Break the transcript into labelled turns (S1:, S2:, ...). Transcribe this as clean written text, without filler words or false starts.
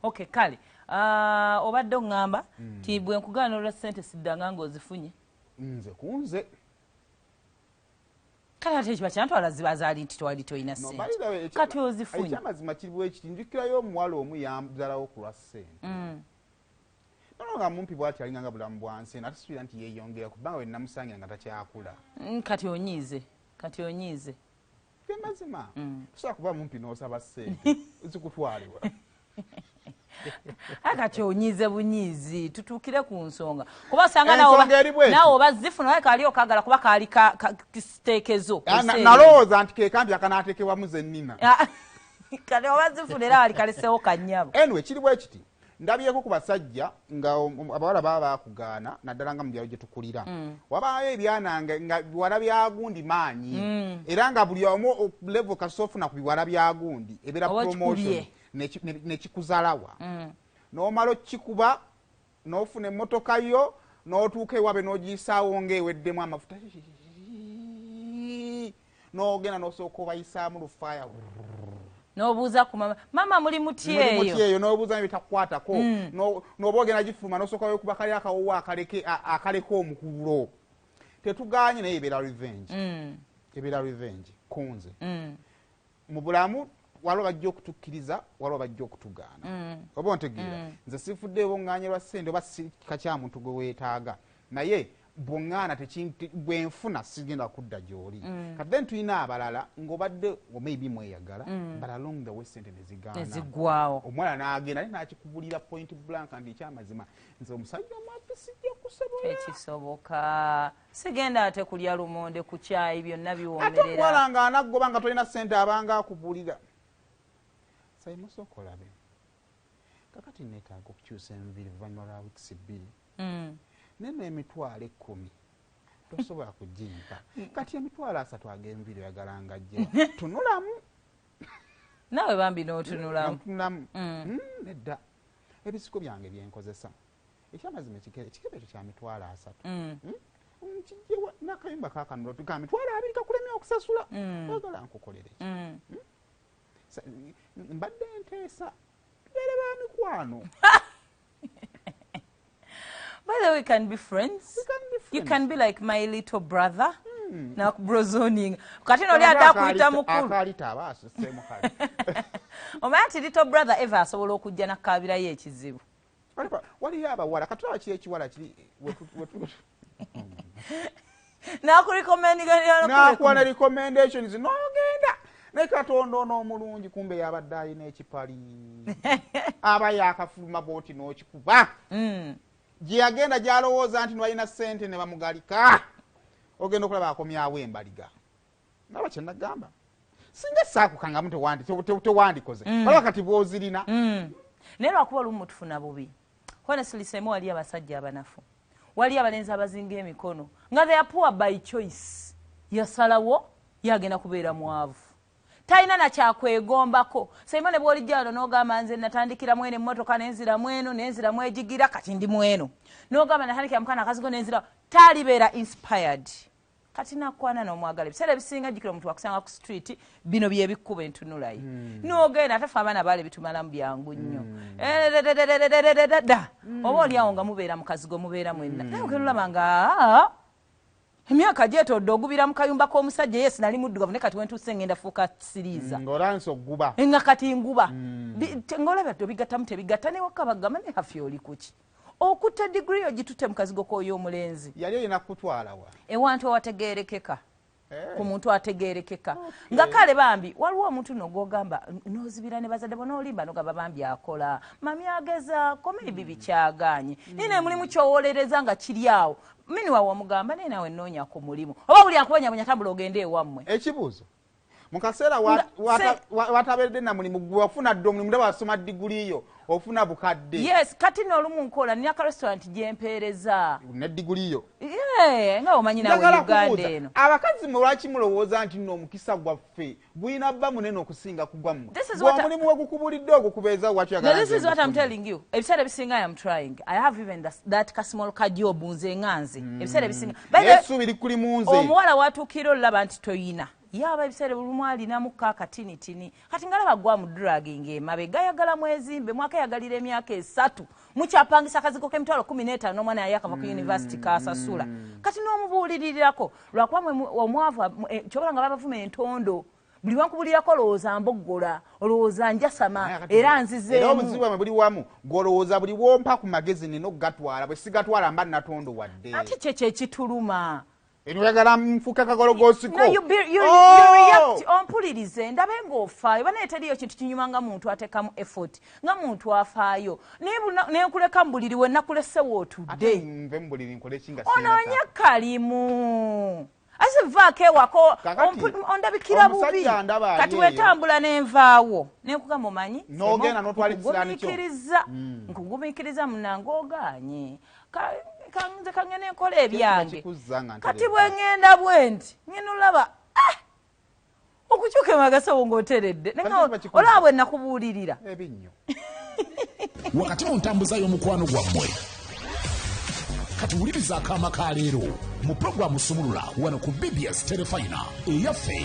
S1: Okay, kale. Ah, obadde oŋŋamba ti bwe nkugaana olwa ssente, siddanga ng'ozifunye.
S2: Nze kunze.
S1: Kale ate ekiba kyantwala ziba zaali nti twali tolina
S2: No, by the way,
S1: ssente, kati ozifunye.
S2: Ekyamazima kiri bwekiti, njukirayo omuwala omu yanzalawo ku lwa ssente. Nono nga mumpi bwati, alinganga bulamu bwa nsi eno, ate suubira nti yeeyongera kubanga we namusangira nga takyakula.
S1: Kati onyiize, kati onyiize.
S2: Ge mazima. Tosobola kuba mumpi n'osaba ssente zikutwalibwa.
S1: Aye kati onyiize bunyiizi, tutuukire ku nsonga, kuba osanga
S2: Ensonga eri bweti.
S1: Naawe oba zifuna oba kaali okagala, kuba kaali kisiteekezo.
S2: Ah, nalowooza nti kekambi akanaateekebwamu ze nnina.
S1: Ah, kati oba zifuna era wali kalesewo kannyabo.
S2: Anyway, kiri bwe kiti, ndabyeko ku basajja nga abawala baba bakugaana, naddala nga mu byalo gye tukulira. Wabaayo ebyana nga biwala bya gundi maanyi, era nga buli omu level kasita ofuna ku biwala bya gundi ebeera
S1: Oba
S2: promotion.
S1: okikubye.
S2: Nekikuzalawa n'omala okikuba n'ofuna emmotoka yo, n'otuuka ewabe n'ogiyisaawo ng'eweddemu amafuta, n'ogenda n'osooka obayisaamu lufaaya.
S1: N'obuuza ku mama, mama muli muti
S2: Mulimu
S1: eyo?
S2: Eyo n'obuuza nebitakukwatako. N'oba ogenda gifuluma n'osooka wekuba kali akawowo akaleka omukululo. Tetuganye, naye ebeera revenge. Ebeera revenge kunze. Mu bulamu waliwo bajja okutukkiriza, waliwo bajja okutugaana. Oba ontegeera? Nze sifuddeewo ŋŋaanye lwa ssente oba si kika kya muntu gwe weetaaga, naye bwoŋŋaana bwe nfuna sigenda kudda gy'oli. Kati then tulina abalala ng'obadde maybe mweyagala, but along the way sente nezigaana.
S1: Neziggwawo.
S2: Omwana n'agenda naye n'akikubulira point blank nti ekyamazima nze omusajja omwavu sijja kusobola.
S1: Tekisoboka, sigenda ate kulya lumonde ku kyayi, byonna
S2: Ate
S1: biwoomerera.
S2: Omuwala ng'anaggoba nga tolina ssente, abanga akubulira saimusooka olabe kakati neetaaga okukyusa enviiri luvannyuma lwa wiikisi 2, naye n'emitwalo 10 tosobola kugimpa. Kati emitwalo 30 ag'enviiri oyagala nga jjewa? Tunulamu.
S1: Naawe bambi n'otunulamu.
S2: Tunulamu. Nedda, ebisiko byange byenkozesa, ekyamazima ekikebe ekyo kya mitwalo 30. Kijjewa nakayumba kakano ka mitwalo 20 kakulemya okusasula? Oyagala nkukolere ki? Mbadde nteesa tubeere ba mikwano.
S1: By the way, we can be friends.
S2: We can be
S1: You
S2: friends.
S1: can be like my little brother. Nakubrozoning. Kati noli ate akuyita mukulu.
S2: Akaalita aba asuseemu kale.
S1: Omanyi nti little brother ever asobola okujja nakkaabirayo ekizibu.
S2: Waliyo abawala katulaba kiri ekiwala kiri
S1: Nakurecommendinga.
S2: Nakuwa ne recommendations n'ogenda, naye Katonda ono omulungi kumbe yabadde alina ekipali, aba yakafuluma bwoti n'okikuba gye yagenda gyalowooza nti nwalina ssente ne bamugalika, ogenda okulaba akomyawo embaliga. Naba kyenagamba, singa saakukangamu tewandikoze. Waliwo kati bwozirina.
S1: Naye lwakuba olumu tufuna bubi. Honestly, semu wali abasajja abanafu, wali abalenzi abazinga emikono nga they are poor by choice. Yasalawo yagenda kubeera mwavu, talina nakyakwegombako. Saimo ne bwolijja wano n'ogamba nze natandikira mweno emmotoka, nenzira mweno, nenzira mwegigira, kati ndi mweno, n'ogamba natandikira mukana akazigo nenzira, talibeera inspired. Kati nakwana n'omwagala, ebiseera ebisinga jjukira omuntu wakusanga ku street, bino byebikkuba entunulaye. N'ogenda ate fe abaana baali bitumalamu byangu nnyo. Da oba oliawo nga mubeera mu kazigo, mubeera mwenna, naye ogenda olaba nga emyaka gyetodde ogubira mu kayumba k'omusajja. Yes, nali muddugavu, naye kati wentuuse ngenda fuuka siriiza.
S2: Ng'olansa ogguba.
S1: Nga kati nguba. Ng'olaba tobigattamu, tebigatta, newaka bagamba ne hafi oli kuki okutta digiri ogitutte mu kazigo k'oyo omulenzi.
S2: Yali olina kutwala wa?
S1: Ewantu awategeerekeka. Ku muntu ategeerekeka nga kale bambi waliwo omuntu no gwogamba nozibira ne bazadde bo n'olimba nogamba bambi akola mami agezaako maybe bikyagaanye, naye naye mulimu kyowolereza nga kiri awo miniwa wamugamba, naye nawe nnoonya ku mulimu oba buli akubonyabonya, tambula ogende ewammwe.
S2: Ekibuuzo, mu kaseera wataberedde na mulimu gwe wafuna dde omulimu, ndaba wasoma diguli yo, ofuna bukadde.
S1: Yes, kati nolumu nkola, nina ka restaurant gyempeereza.
S2: Ne diguli yo?
S1: Yeah, nga omanyi nawe.
S2: Njagala
S1: Uganda
S2: kubuuza,
S1: eno.
S2: Abakazi mwe lwaki mulowooza nti nno omukisa gwaffe gulina bba munene okusinga ku gwammwe?
S1: This is what
S2: Omulimu we gukubulidde ogukubeeza, waki
S1: No,
S2: oyagala
S1: this
S2: nze
S1: is what I'm
S2: ngufune?
S1: telling you. Ebiseera ebisinga I am trying. I have even that ka small ka job nze nga nze. Ebiseera ebisinga. By the
S2: Naye essuubi likuli mu nze.
S1: Omuwala watuukira olaba nti toyina. Yaba ebiseera bulumu alinamuko akatinitini, kati ngalaba gwa mu dragging emabega, ayagala mwezimbe, mwakayagalira emyaka 3, mukyapangisa akazigo k'emitwalo 15 n'omwana yali akava ku university kasasula. Kati n'omubuulirirako lwakuba omwavu kyobala nga babavuma entondo, buli wankubulirako olowooza mboggola, olowooza njasama, era nzizeemu.
S2: Era obuzibu bwamwe buli wamu, gw'olowooza buli wompa ku magezi nina okugatwala, bwe sigatwala mba natondo wadde.
S1: Ate kye ekituluma.
S2: Oyagala nfuuke kagologosiko.
S1: No, you react, ompulirize, ndabe ng'ofaayo. Banaye teriyo kintu kinyuma nga muntu ateekamu effort, nga muntu afaayo. Naye nkuleka mu buliri, we nakulesewo otudde.
S2: Ate nve mu buliri nkole ki nga sirina
S1: Onoonya kalimu. Ase vaako ewako, ondabikira bubi.
S2: Omusajja ndaba ali
S1: Kati
S2: eyo.
S1: wetambula n'envaawo. Ne nkugamba omanyi,
S2: N'ogenda n'otwala ekisiraani kyo.
S1: Nkugumiikiriza munnange ogaanye. Nze kangende nkola ebyange.
S2: Kikuzza nga
S1: Kati
S2: nteredde.
S1: bwe ŋŋenda bwe nti, ŋŋenda olaba, okukyuka emagasawo ng'oteredde.
S2: Kati
S1: Naye
S2: kiba kikuzza.
S1: olaba bwe nakubuulirira.
S2: Ebinnyo.
S3: Wakati mu ntambuza y'omukwano gwammwe. Kati wuliriza akaama ka leero mu pulogulaamu Sumulula wano ku BBS Terefayina eyaffe.